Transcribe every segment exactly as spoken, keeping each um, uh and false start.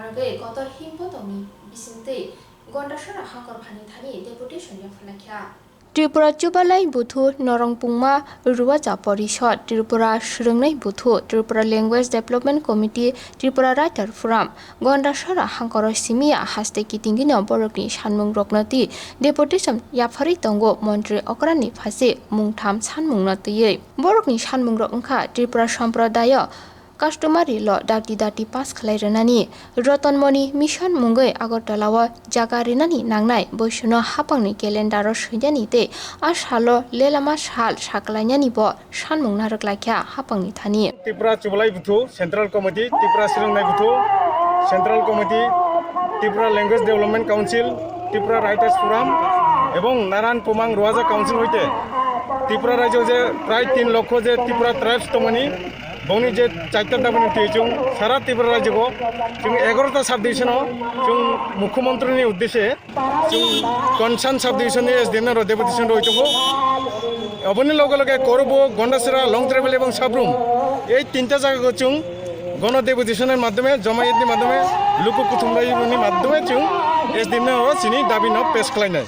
Arogwi kotor himbo tongni bisingtwi Gondasora hangkor phani thani deputation yapharlaikha. Tripura Chubalai Buthu, Norongpungma Ruwaja Porishod, Tripura Swrwngnai Buthu, Tripura Language Development Committee, Tripura Writer Forum, Gondasora hangkoro simiya haste kitingino borokni sanmungrokno twi deputation yapharwi tongo Montri Okrani phaise mungtham sanmungno twiwi. Borokni sanmungrok wngkha Tripura Somprodayo customary law dati dati pass khlai rwnani, Rotonmoni Mission mungwi Agartala o jaga rinani nangnai, boisono hapangni calendar o swinani tei a salo lelama sal saklainani bo sanmung narwk laikha hapangni thani. Tripura চুবলাই বুথু, central committee, Tripura শ্রীলংনাই বুথু, central committee, Tripura language development council, Tripura writers forum এবং নারায়ণ পুমাং রোয়াজা কাউন্সিল হইতে ত্রিপুরা রাজ্য যে প্রায় তিন লক্ষ যে ত্রিপুরা ট্রাইবস তমনি বংনি যে চারটা দাবিনি তুই চুং সারা ত্রিপুরা রাজ্যগো চুং এগারোটা সাব ডিভিশনও চুং মুখ্যমন্ত্রীর উদ্দেশ্যে Chwng concern sub division ni S D M no deputation rwi tongo. Oboni loge loge Korubo, Gondasara, Long Tribal ebong Sabrum, ei tinta jaga o chwng gono deputation ni madhyome, jomayat ni madhyome, luku kuthumrai ni madhyome chwng S D M no chini dabi no pes khlainai.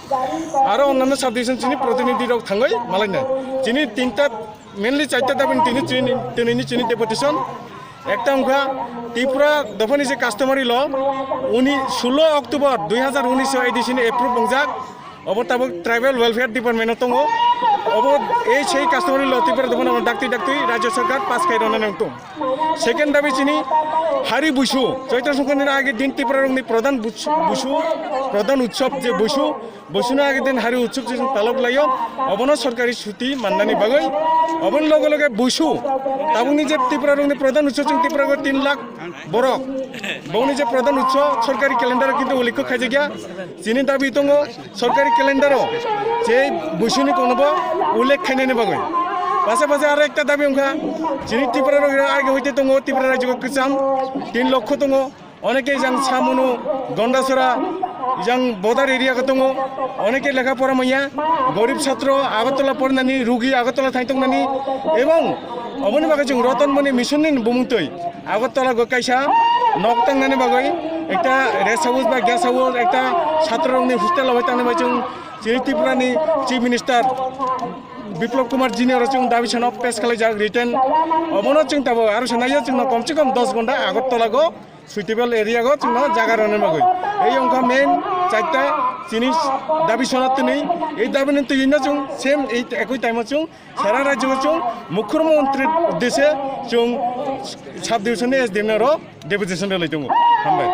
Aro onnanno sub division chini protinidhi rok thangwi malainai. Chini tinta Mainly chaita dabi ni tini chini, tini ni chini deputation. Ekta wngkha Tripura dophani je customary law, uni sullo October dui hazar unis o A D C ni approve wngjak. Obo tabuk Tribal Welfare Department o tongo. Obo ei sei customary law Tripura dophani omo daktwi daktwi Rajya Sarkar pass khai rwnani wngtong. Second dabi chini hari buisu, Chaitra Songkranti ni age din Tripura rokni pradhan buisu, pradhan utsob je buisu, Bosuno age din hari utsob chwng palok laio, obono sorkari chuti mannani bagwi. Oboni loge loge buisu, tabukni je Tripura rokni pradhan utsob chwng Tripura rok tin lakh borok, bongni je pradhan utsob sorkari calendar o kintu ulikho khaijakya. Chini dabi tongo sorkari calendar o je buisuni kono bo ullekh khainani bagwi. Pasa pasa aro ekta dabi wngkha, chini Tripura rok age hoite tongo, Tripura rajyo kwcham tin lokho tongo. Oneke jang Samunu, Gondasora, jang border area ko tongo, oneke lekha pora manya, gorib chatro, Agartala pornani, rugi Agartala thai tongnani, ebong oboni bagwi chwng Rotonmoni Mission ni bumung twi Agartala go kaisa nok tangnani bagwi ekta rest house ba guest house, ekta chatro rokni hostel o tangnani bagwi chwng chini Tripura ni Chief Minister Biplab Kumar Junior o chwng dabi sano pes khlaijak written, obono chwng tabuk aro sanai chwngno komse kom dos ghonta Agartala go Suitable area go chwngno jaga rwna bagwi. Ei wngkha main chaita chini dabi sona twnwi. Ei dabi ni twi no chwng same ei ekoi time o chwng sara rajyo o chwng Mukhyamantri uddeshe chwng sub division ni S D M no ro deputation rwlai tongo. Hambai.